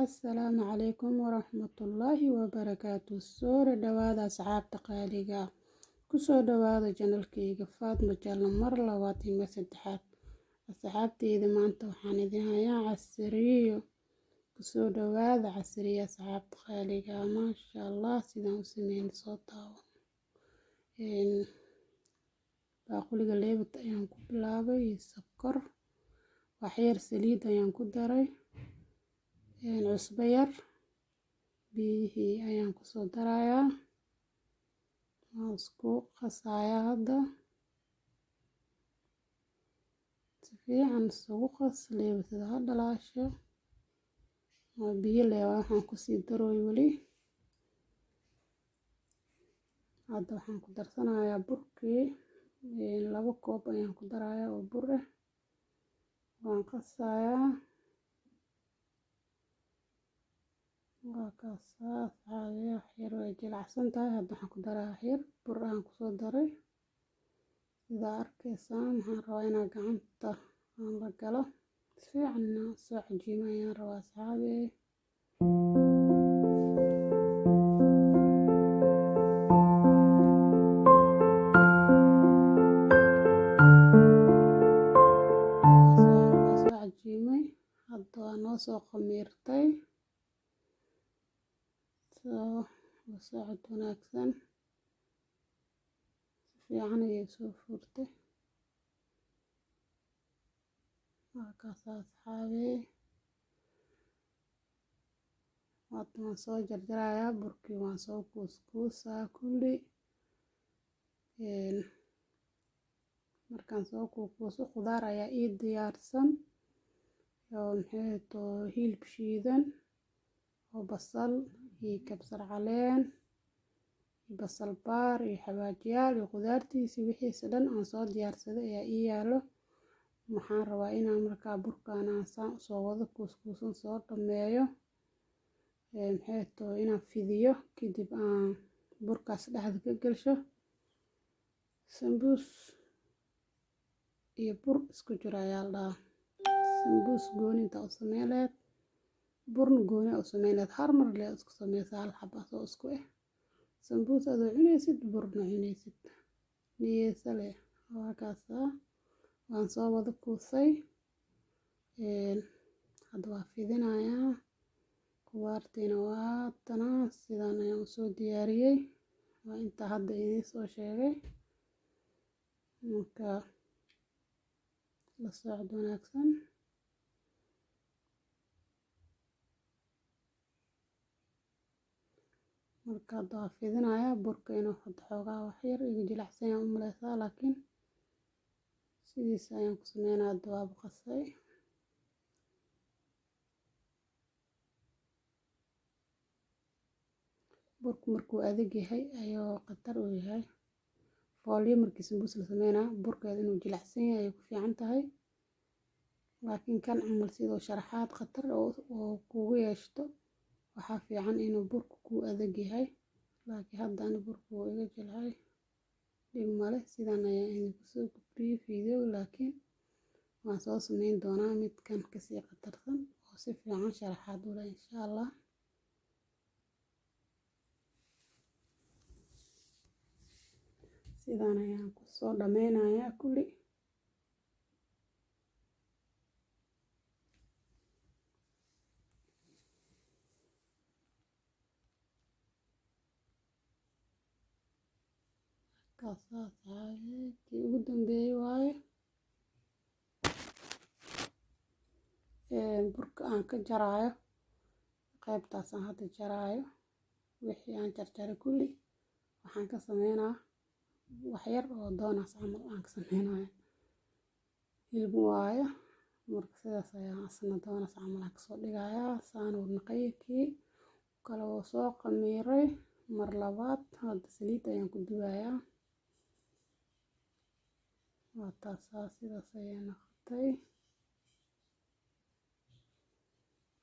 Assalaamu calaykum waraxmatullaahi wabarakaatu. Soo dhawaada asxaabta qaaliga ah. Kusoo dhawaada channelkayga Faatmo Jallo mar labaad iyo mar saddexaad. Asxaabteyda, maanta waxaan idin hayaa casriyo. Kusoo dhawaada casriyo, asxaabta qaaliga ah. Maasha Allah, sidaan u sameeyay soo daawo. Baaquliga leebit ayaan ku bilaabay iyo sokor. Wax yar saliid ayaan ku daray. Cusbo yar, biyihii ayaan kusoo darayaa, waan isku qasayaa. Hadda si fiican isugu qas, leebatada ha dhalaasho. Waa biyo leh, waxaan kusii darooy weli. Hadda waxaan ku darsanayaa burkii, 2 koob ayaan ku darayaa oo bur ah. Waan qasayaa. Waa kaasaa, asxaabi, wax yar way jilicsan tahay. Hadda waxaan ku darayaa wax yar bur aan kusoo daray. Sidaa arkaysaan, waxaan rabaa inaan gacanta aan la galo, si fiican inaan soo cajiimo ayaan rabaa, asxaabi. Waa soo cajiimay, hadda waa noo soo khamiirtay. Soo la socod wanaagsan, si fiican ayay soo fuurtay. Waa kaasaa, asxaabi. Hadda waan soo jarjarayaa burkii, waan soo kuuskuusaa kulli. Markaan soo kuukuuso, khudaar ayaa ii diyaarsan oo maxay too hilib shiidan oo basal iyo kabsar caleen iyo basal baar iyo xawaajiyaal iyo khudaartiisi wixiisa dhan aan soo diyaarsaday ayaa ii yaalo. Waxaan rabaa inaan markaa burkaan aan saan usoo wado kuuskuusan soo dhameeyo, maxay too inaan fidiyo, kadib aan burkaas dhexda ka gelsho. Sambuus iyo bur isku jiro ayaa la dhahaa. Sambuus gooni intaa u sameyn lahayd, burna gooni u sameyn lahayd, hal mar lee isku sameysaa, hal xaba asoo isku eh. Sambuus adoo cunaysid, burna cunaysid, niyeysa leh. Waa kaasaa, waan soo wada kuusay. Hadda waa fidinayaa. Khudaartiina waa tana, sidaan ayaan usoo diyaariyey. Waa inta hadda idiin soo sheegay. Marka la socod wanaagsan. Marka hadda waa fidinayaa burka. Inuu hadda xoogaa wax yar iga jilicsan yahay u maleysaa, laakiin sidiisa ayaan ku sameynaa. Hadda waaba qasay. Burku markuu adag yahay ayuu khatar u yahay. Foolyo markii sambuus la sameynaa, burkeeda inuu jilicsan yahay ayay ku fiican tahay, laakiin kan camal sidoo sharaxaad khatar oo kugu yeeshto, waxaa fiican inuu burku kuu adag yahay. Laakiin hadda ani burku wuu iga jilcay, dhib male. Sidan ayaan idinku soo gudbiyey video, laakiin waan soo sameyn doonaa midkan kasii khatarsan oo si fiican sharaxaad u leh, insha Allah. Sidaan ayaan kusoo dhameynayaa kulli. Kaasaa, asxaabi, kii ugu dambeeyey waaye. Burka aan ka jaraayo, qaybtaas aan hadda jaraayo, wixii aan jarjaray kulli waxaan ka sameynaa wax yar oo doonas camal aan ka sameynayo, hilib waayo. Marka sidaas ayaan asna doonas camal aan kasoo dhigayaa. Saan uu naqay, kii kale wuu soo qamiiray mar labaad. Hadda saliid ayaan ku dubayaa. Waa taasaa, sidaas ayay noqotay.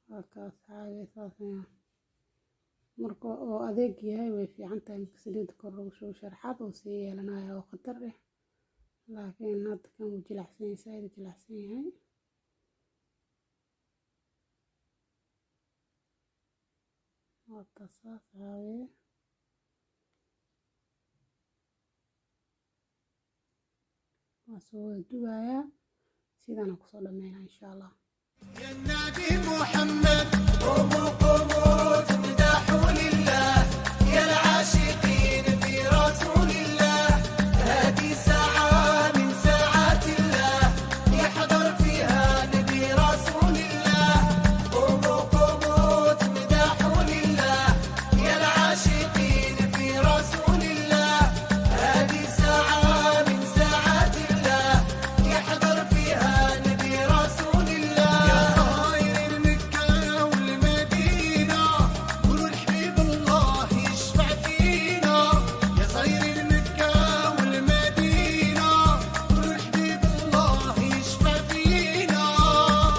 Waa kaas, caadi saas ayaan. Marka oo adeeg yahay way fiican tahay marka saliidda kor lagu shubo, sharaxaad uu sii yeelanaya oo khatar ah. Laakiin hadda kan wuu jilicsan yahay, saaid u jilicsan yahay. Waa taasaa, asxaabe. Waa soo wada dubayaa, sidaana kusoo dhameynaa, insha Allah. يا النبي محمد، قوموا قوموا تمدحوا لله، يا العاشقين في رسول الله، هذه ساعة من ساعات الله، يحضر فيها نبي رسول الله. قوموا قوموا تمدحوا لله، يا العاشقين في رسول الله، هذه ساعة من ساعات الله، يحضر فيها نبي رسول الله. يا زايرين مكة والمدينة، قولوا الحبيب الله يشفع فينا. يا زايرين مكة والمدينة، قولوا الحبيب الله يشفع فينا.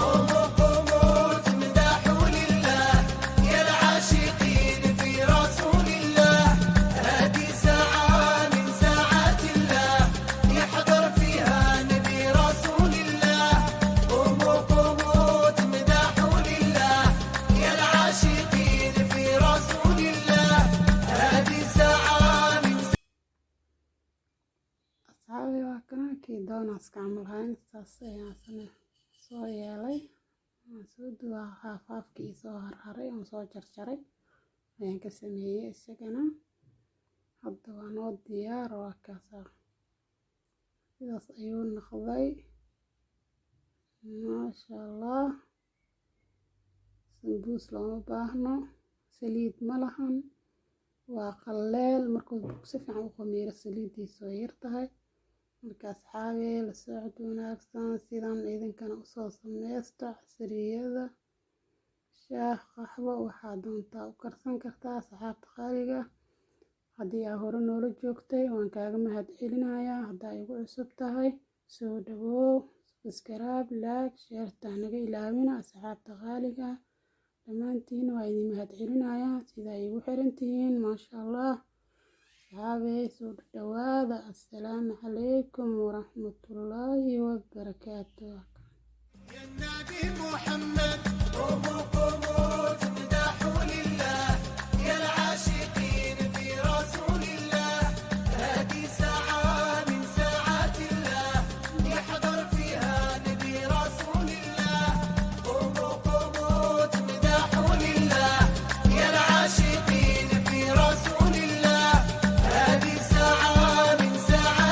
قوموا قوموا تمدحوا لله، يا العاشقين في رسول الله، هذه ساعة من ساعات الله، يحضر فيها نبي رسول الله. قوموا قوموا تمدحوا لله، يا العاشقين في رسول الله، هذه ساعة من Asxaabi, waa kana kii donuts-ka camal ahayn. Saas ayaan asana soo yeelay. Waan soo duwaa, haaf-haafkii soo harharay oon soo jarjaray ayaan ka sameeyey isagana. Hadda waa noo diyaar. Waa kaasaa, sidaas ayuu noqday, maasha Allah. Sambuus looma baahno, saliid ma lahan, waa qaleel. Markuu si fiican u khamiiro, saliidiisa way yar tahay. Marka asxaabi, la socod wanaagsan. Sidan idinkana usoo sameysta. Casriyada, shaah, qaxwo, waxaa doontaa u karsan kartaa. Asxaabta qaaliga, haddii aa hore noola joogtay, waan kaaga mahad celinayaa. Haddaa igu cusub tahay, soo dhawoow. Subscribe, like, share-ta naga ilaawina. Asxaabta qaaliga dhammaantiin waa idin mahad celinayaa sida ay igu xiran tihiin, maasha Allah. Asxaabey, soo dhawaada. Assalaamu calaykum waraxmatullaahi wabarakaatu. يا النبي محمد، قوموا قوموا.